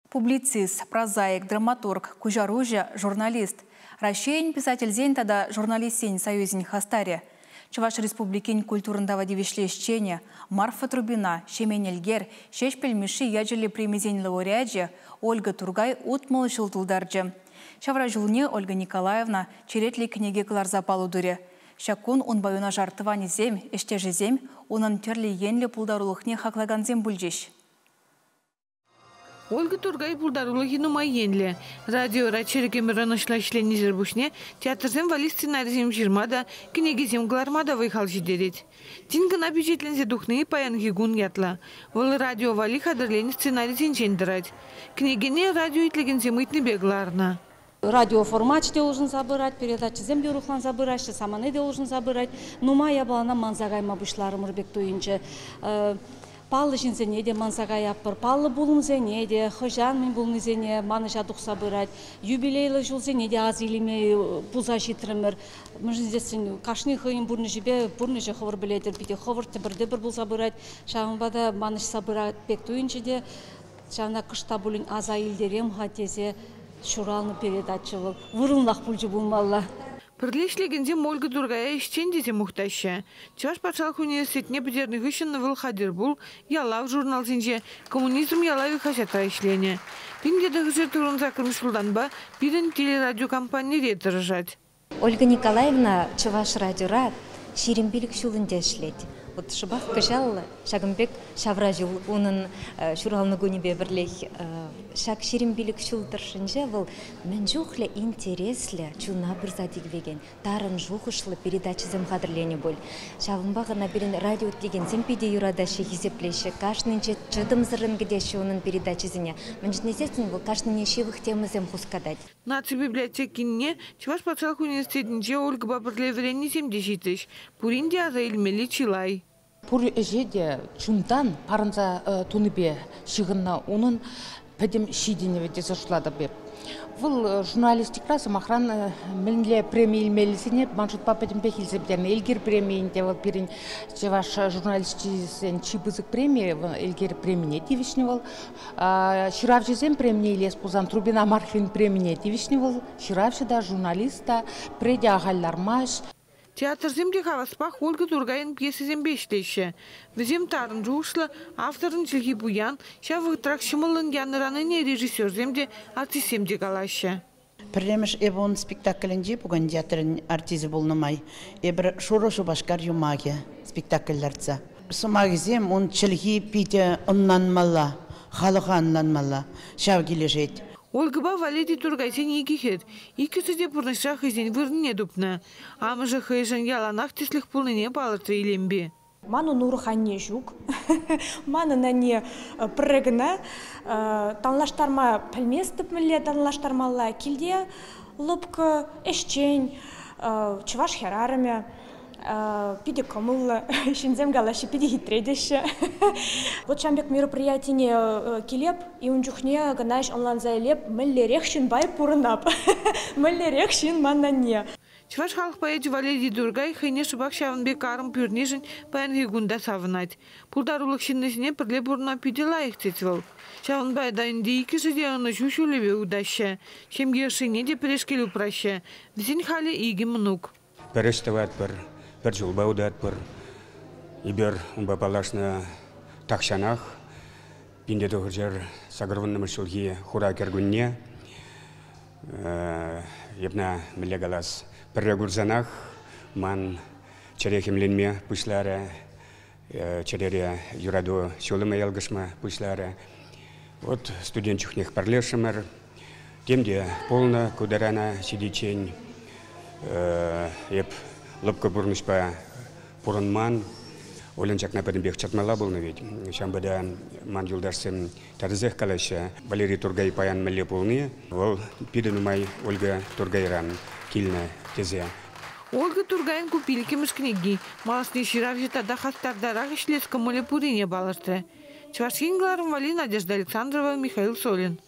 Публицист, прозаик, драматург, куҫаруҫӑ, журналист. Раҫҫейӗн писательсен тата журналистсен союзӗн хастарӗ. Чӑваш Республикин культурӑн тава тивӗҫлӗ ӗҫченӗ Марфа Трубина, Ҫемен Элкер, Ҫеҫпӗл Мишши ячӗллӗ премисен лауреачӗ Ольга Тургай 60 ҫул тултарчӗ. Ҫавра ҫулне Ольга Николаевна черетлӗ кӗнеке кӑларса паллӑ турӗ. Ҫак кун унпа юнашар тӑванӗсем, ӗҫтешӗсем, унӑн тӗрлӗ енлӗ пултарулӑхне хаклакансем пулчӗҫ. Ольга Тургай пултарулӑхӗ нумай енлӗ. Радиора чӗрӗк ӗмӗр ӑнӑҫлӑ ӗҫленисӗр пуҫне театрсем валли сценарисем ҫырма та, кӗнекесем кӑларма та вӑй-хал ҫитерет. Тин кӑна пичетленсе тухни паянхи кун ятлӑ. Вӑл радио валли хатӗрленӗ сценарисенчен тӑрать. Кӗнекене радио итлекенсем ыйтнипе кӑларнӑ. Радио формачӗ те улшӑнса пырать, передачӑсем те урӑхланса пыраҫҫӗ, самани те улшӑнса пырать. Нумай япалана манса кайма пуҫларӑмӑр пек туйӑнчӗ. Паллӑ ҫынсене те манса каятпӑр, паллӑ пулӑмсене те, хӑҫан мӗн пулнисене манӑҫа тухса пырать. Юбилейлӑ ҫулсене те ас илме пулса ҫитрӗмӗр. Мӗншӗн тесен кашни хӑйӗн пурнӑҫӗпе, пурнӑҫӗ хӑвӑр пӗлетӗр, питӗ хӑвӑрт тӗпӗр-тӗпӗр пулса пырать. Ҫавӑнпа та манӑҫса пырать пек туйӑнчӗ те, ҫавна кӑшт та пулин аса илтерем-ха тесе ҫуралнӑ передача вӑл. Вырӑнлах пулчӗ пулмалла. Пӗрле ӗҫлекенсем Ольга Тургая ӗҫчен тесе мухтаҫҫӗ. Чӑваш патшалӑх университетне пӗтернӗ хыҫҫӑн вӑл хатӗр пул, Ялав журналсенче, Коммунизм ялавӗ хаҫатра ӗҫленӗ. 1998 ҫултанпа пирӗн телерадиокомпанире тӑрӑшать. Ольга Николаевна Чӑваш радиора 25 ҫул ӗнтӗ ӗҫлет. Вот шӑпах кӑҫал ҫакӑн пек ҫавра ҫул унӑн ҫуралнӑ кунӗпе пӗрлех ҫак 25 ҫул тӑршшӗнче вӑл мӗн чухлӗ интереслӗ, чуна пырса тивекен, тарӑн шухӑшлӑ передачӑсем хатӗрленӗ пуль. Ҫавӑнпах ӑна пирӗн радио итлекенсем питӗ юратаҫҫӗ, хисеплеҫҫӗ. Кашнинче чӑтӑмсӑррӑн кӗтеҫҫӗ унӑн передачисене. Мӗншӗн тесессӗн вӑл кашнине ҫывӑх темӑсем хускатать. Наци библиотекине Чӑваш патшалӑх университетӗнче Ольгӑпа пӗрле вӗреннисем те ҫитрӗҫ. Пурин те аса илмелли чылай. Пур ӗҫе те чунтан парӑнса тунипе ҫыхӑннӑ унӑн пӗтӗм ҫитӗнӗвӗ тесе шутлатӑп эп. Вӑл журналистикӑра, сӑмахран, мӗнле преми илмеллисене ман шутпа пӗтӗмпех илсе пӗтернӗ. Элкер премийӗн те вӑл пирӗн чӑваш журналисчӗсен чи пысӑк премийӗ, Элкер премине тивӗҫнӗ вӑл. Ҫыравҫӑсен премине илес пулсан Трубина Мархвин премине тивӗҫнӗ вӑл. Ҫыравҫӑ та, журналист та, пӗрре те ахаль лармасть. Театрсем те хаваспах Ольга Тургайӑн пьесисемпе ӗҫлеҫҫӗ. Вӗсем тарӑн шухӑшлӑ, авторӑн чӗлхи пуян, ҫав вӑхӑтрах ҫӑмӑллӑн янӑранине режиссерсем те, артистсем те калаҫҫӗ. Пӗрремӗш эпӗ ун спектаклӗнче пукан театрӗн артисчӗ пулнӑ май эпир «Шурӑ Шупашкар юмахӗ» спектакль лартса. Сӑмахӗсем ун чӗлхи питӗ ӑнланмалла, халӑха ӑнланмалла. Ҫав килӗшет. Ольгӑпа Валерий Тургайсен икӗ хӗр. Иккӗшӗ те пурнӑҫра хӑйсен вырӑнне тупнӑ. Амӑшӗ хӑйшӗн яланах тӗслӗх пулнине палӑртрӗ Илемпи. Манӑн урӑх анне ҫук. Манӑн анне пӗрре кӑна танлаштарма пӗлместӗп мӗнле танлаштармалла. Килте лӑпкӑ, ӗҫчен, чӑваш хӗрарӑмӗ, питӗ кӑмӑллӑ. Ҫынсем калаҫҫӗ, питӗ хитре теҫҫӗ. Вот ҫавӑн пек мероприятине килеп, и ун чухне кӑна ӑнланса илеп, мӗнлерех ҫынпа пурӑнап, мӗнлерех ҫын ман анне. Чӑваш халӑх поэчӗ Валерий Туркай хӑйне шӑпах ҫавӑн пек арӑм пӳрнишӗн паянхи кун та савӑнать. Пултарулӑх ҫыннисене пӗрле пурӑнма питӗ лайӑх тет вӑл. Ҫавӑнпа та ӗнтӗ иккӗшӗ те ӑнӑҫу ҫулӗпе утаҫҫӗ. Ҫемье ӑшшине те пӗрешкел упраҫҫӗ. Вӗсен халӗ икӗ мӑнук. Пӗр ӗҫ тӑватпӑр, пӗр ҫулпа утатпӑр. Эпир унпа паллашнӑ тахҫанах, 1980 ҫулхи хура кӗркунне, Эпна мӗнле калас, пӗрре курсанах ман чӗре хӗмленме пуҫларӗ, чӗрере юрату ҫулӑмӗ ялкӑшма пуҫларӗ. Вот студент чухнех пӗрлешрӗмӗр. Тем те пулнӑ ку тарана ҫитиччен. Эп лӑпкӑ пурнӑҫпа пурӑнман. Ольӑн ҫакна пӗтӗмпех чӑтмалла пулнӑ вӗт. Ҫавӑнпа та ман юлташсем тӗрӗсех калаҫҫӗ. Валерий Тургай паян мӗнле пулни, вӑл питӗ нумай Ольга Тургайран килнӗ тесе. Ольга Тургайӑн ку пиллӗкмӗш кӗнеки. Малашне ҫыравҫӑ тата хастартарах ӗҫлес кӑмӑлӗ пуррине палӑртрӗ. Чӑваш Ен кӑларӑм валли Надежда Александрова, Михаил Солин.